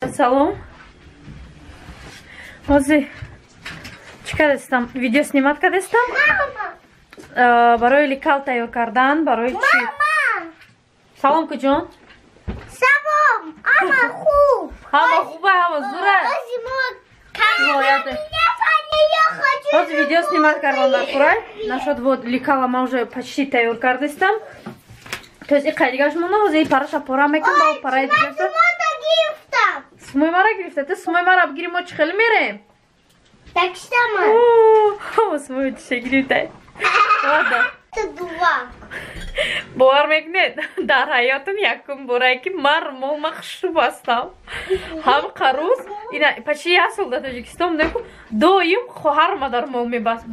Салом. Ҳозир чӣ кардастам? Видео снимать кардастам барои лекал тайёр кардан, барои чӣ? Салом, куҷон. Салом, ҳама хуб. Ҳама хуба, ҳама зура. Ҳозир видео снимать кардам дар курай нашод. Вот, лекала ма уже почти тайёр кардастам, то есть и қайдигаш монда. Ҳозир и параша пора мекунам, ба параи дигаша. Сумои мара гирифта? Ту сумои мара бигири, мо чӣ хеле мерем? Ҳама сумои тиша гирифта. Бовар мекунед, дар ҳаётам якум борае, ки ман румол ма хушрӯ бастам. Ҳам қарӯз ина почти як сол дар Тоҷикистон будем, доим хоҳарма дар румол мебаст.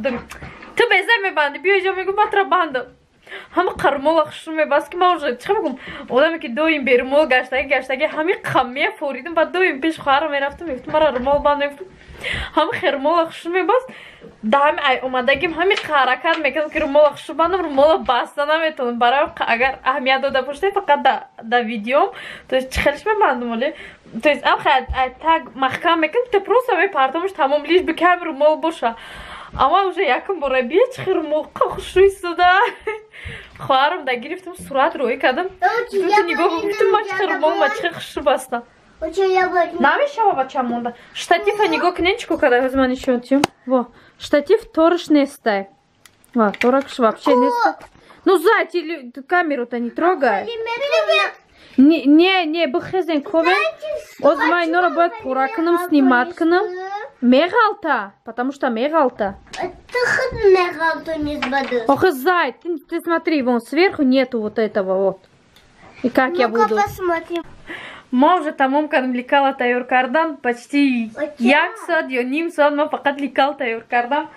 Ту беза мебанди, биё иҷо, мегӯ, ма тура бандам. Ҳама қарумола хушрӯ мебаст, ки ман уже чӣ мегӯм, одаме ки доим берумол гаштаги гаштаги, ҳами қамия форидим. Ба доим пеш хоҳарам мерафтам, мегуфтам, мара румол банд, мегуфтам. Ҳама херумола хушрӯ мебаст. Да ҳами ай омадагим ҳами ҳаракат мекардам, ки румола хушрӯ бандам, румола баста наметавонам. Барои агар аҳамият дода бошед, фақат да видеом, то есть чӣ хелиш мебандам, оле, то есть ам так маҳкам мекунам, то просто мепартамуш, тамом, лишь бы ками румол боша. Ама уже якум бора бия чӣ румол хушрӯ истода. Хоҳарам да гирифтам, сурат рӯй кардам, нигоҳ, гуфтам, ма чӣ румол ма чӣ хушрӯ бастам. Намешава, бача монда. Штатива нигоҳ кунед, чӣ кор карда. Ҳозир ман нишон тиём. Во, штатив торш нестай. Ва, торакш вообще нест. Ну, зай, камеру-то не трогай. Не, не, не, бихезен, ковен. Ҳозир ман инора бояд пора кунам, снимать кунам. Меғалта, потому что меғалта. Ох, зай, ты смотри, вон сверху нету вот этого вот. И как я буду? Посмотрим. Мо уже тамом кардем лекала тайёр кардан, почти як соат ё ним соат ма фақат лекал тайёр кардам.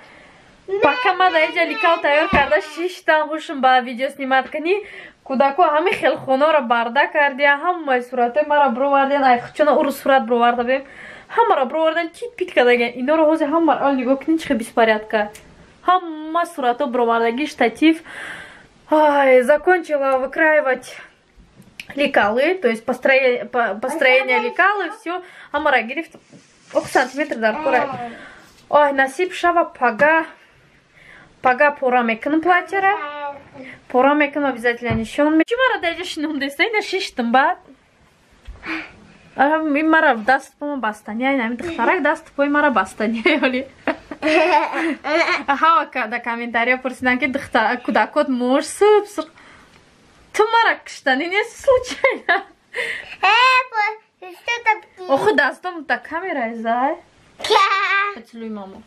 Пока ма дар инҷа лекал тайёр карда шиштам, ҳушм ба видео снимать кунӣ, кӯдако ҳами хел хонаро барда кардия, ҳамаи суратҳои маро бировардиан. Ай чуна уру сурат бироварда будем, ҳамаро бировардан, чит пит кардаган. Иноро ҳозир ҳамаро ол нигоҳ кунед, чӣ хел беспорядка. Ҳама суратҳо бировардаги, штатив. Ай, закончила выкраивать лекалы, то есть построение лекалы, все. Ҳамара гирифт, ох, сантиметр дар кора. Ой, насиб шава, пага пага пора мекунам, платьера пора мекунам, обязательно нишон. Чӣ мара даҷа шинондеста? Ина шиштам, баъд ин мара даст пома бастани, ай нами духтарак даст пои мара бастани. Оли ҳава да комментария пурсидан, ки духтар кӯдакот муш суб сурх, ту мара киштани нест случайно? Охи, дастом та камера, зай. Поцелуй маму.